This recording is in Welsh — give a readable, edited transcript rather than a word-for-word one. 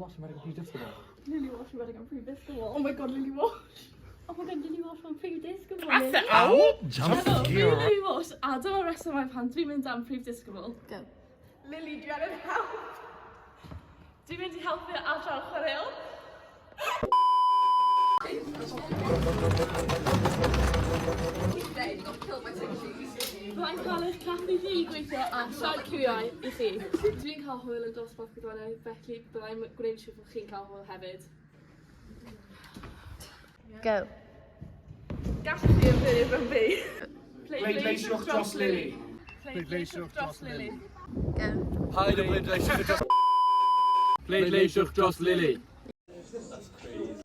Walsh yn rhedeg am prif disgybl. Lily Walsh yn rhedeg am prif disgybl. Oh my god, Lily Walsh. Oh my god, Lily Walsh am prif disgybl. Ow! Jump Helo, fi yw Lily Walsh, a dyma resymau pan dwi'n mynd am prif disgybl. Go. Lily, dwi angen help. Dwi'n mynd i helpu adran chwaraeon. Byddai'n cael eich caffi chi i gweithio a siarad cywiau i chi. Dwi'n cael hwyl yn dosbarth gwyddoniaeth, felly byddai'n gwneud siŵr bod chi'n cael hwyl hefyd. Go. Gallwch chi ymddiried mewn fi. Pleidleisiwch dros Lily. Pleidleisiwch dros Lily. Go. Paid â pleidleisio dros... Pleidleisiwch dros Lily.